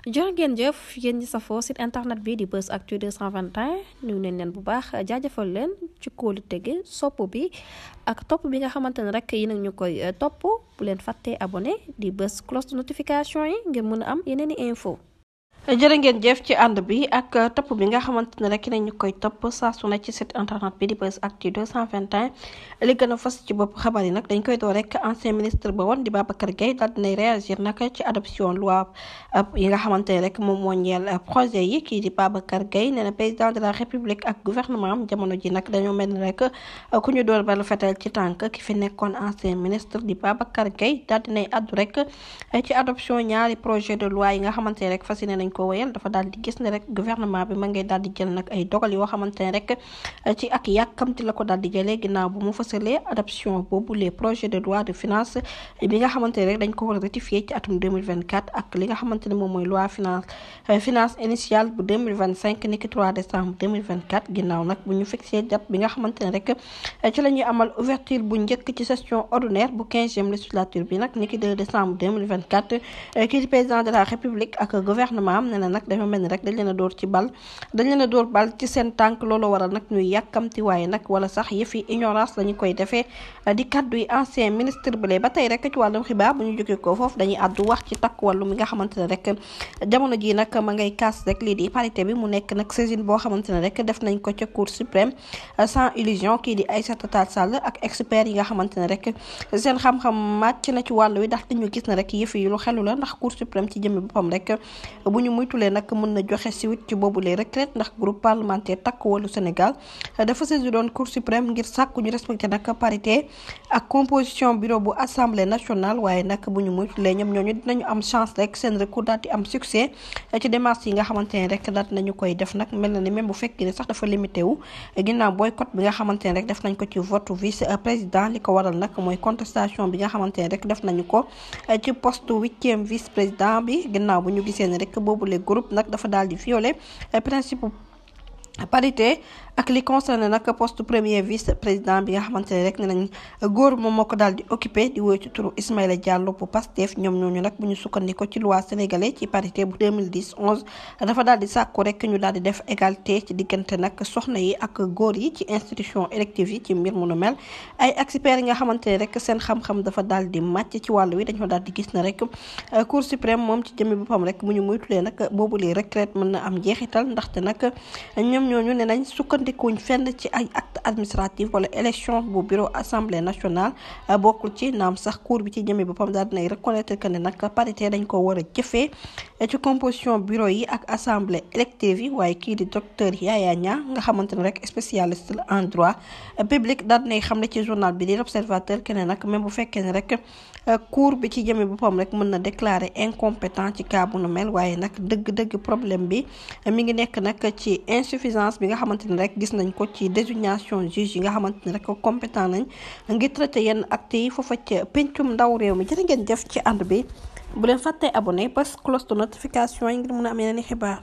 jërë ngeen jëf yéen ñi safoo site internet bi di Buzz Actu 221 ñu neen leen bu baax jaajëfal leen ci kóolu tege sopp bi ak topp bi nga xamante ne rek yi nag ñu koy topp bu leen fàttee abonné di bës cloche de notification yi ngir mën a am yeneen i info jërë ngeen jëf ci ànd bi ak topp bi nga xamante ne rek nañu koy topp saa su ne ci site internet bi di Buzz Actu 221 li gën a fas ci bopp xabar yi nag dañ koy door rek ancien ministre ba woon di Babacar Gueye daal dinay réagir nag ci adoption loi yi nga xamante ne rek moom moo ñeel projet yi kii di Babacar Gueye nee na président de la république ak gouvernement am jamono ji nag dañoo mel ni rek ku ñu door balu fetal ci tànk ki fi nekkoon ancien ministre di Babacar Gueye daal dinay addu rek ci adoption ñaari projet de loi yi nga xamante ne rek fas yéene nañ ko wéyal dafa daal di gis ne rek gouvernement bi ma ngay daal di jël nag ay dogal yoo xamante ne rek ci ak yàkkamti la ko daal di jëlee ginnaaw bu mu fësalee adoption boobu les projets de loi de finance bi nga xamante ne rek dañ ko war a ratifier ci atum 2024 ak li nga xamante ne moom mooy loi finance initiale bu 2025 niki 3 décembre 2024 ginnaaw nag bu ñu fixé date bi nga xamante ne rek ci la ñuy amal ouverture bu njëkk ci session ordinaire bu 15e législature bi nag niki 2 décembre 2024 kii di président de la république ak gouvernement am ne na nag dafa mel ni rek dañ leen a door bal ci seen tànk loolu waral nag ñuy yàkkamti waaye nag wala sax yëfi ignorance la ñu koy defee di kaddu yi ancien ministre bi ba tey rek ci wàllum xibaar bu ñu jógee ko foofu dañuy àddu wax ci takk wàllu mi nga xamante ne rek jamono ji nag ma ngay kaas rek lii di parité bi mu nekk nag saisine boo xamante ne rek def nañ ko ca cour suprême sans illusion kii di Aïssata Tall Sall ak expert yi nga xamante ne rek seen xam-xam màcc na ci wàllu wi ndax dañu gis ne rek yëfi yu lu xelu la ndax cour suprême ci jëmmi boppam rek bu ñu muytulee nag mën na joxe suite ci boobu les retraites ndax groupe parlementaire takk wàllu Sénégal dafa saisi doon cour suprême ngir sàkku ñu respecté nag parité ak composition bureau bu assemblée nationale waaye nag bu ñu muytulee ñoom ñooñu dinañu am chance rek seen recours daal di am succès ci démarche yi nga xamante ne rek daal nañu koy def nag mel na ni même bu fekkee ne sax dafa limité wu ginnaaw boycott bi nga xamante ne rek def nañ ko ci vote vice président li ko waral nag mooy contestation bi nga xamante ne rek def nañu ko ci poste 8e vice président bi ginnaaw bu ñu gisee ne rek boobu les groupe nag dafa daal di violer principe parité ak li concerné nag poste premier vice président bi nga xamante ne rek ne nañ góor moom moo ko daal di occupé di woy ci turu Ismaïla Diallo bu Pastef ñoom ñooñu nag bu ñu sukkandiko ci loi sénégalais ci parité bu 2010-11 dafa daal di sàkku rek ñu daal di def égalité ci diggante nag soxna yi ak góor yi ci institution élective yi ci mbir mu nu mel ay experts yi nga xamante ne rek seen xam-xam dafa daal di màcc ci wàllu wi dañoo daal di gis na rek cour suprême moom ci jëmmi boppam rek bu ñu muytulee nag boobu les retraite mën na am jeexital ndaxte nag ñoom ñooñu ne nañ sukkandikuñ fenn ci ay acte administratif wala élection bu bureau assemblée nationale bokkul ci naam sax cour bi ci jëmee boppam daal dinay reconnaître que ne nag parité dañ ko war a jëfee ci composition bureau yi ak assemblée élective yi waaye kii di docteur Yaya Niang nga xamante ne rek spécialiste la en droit public daal dinay xam ne ci journal bi di l'observateur que ne nag même bu fekkee ne rek cour bi ci jëmee boppam rek mën na déclarer incompétent ci cas bu nu mel waaye nag dëgg-dëgg problème bi mi ngi nekk nag ci insuffisance bi nga xamante ne rek gis nañ ko ci désignation juge yi nga xamante ne rek compétent nañ ngir traité yenn actes yi foofa ca pencum ndaw réew mi jërë ngeen jëf ci ànd bi bu leen fàttee abonné parce que cloche de notification yi ngir mën a am yeneen i xibaar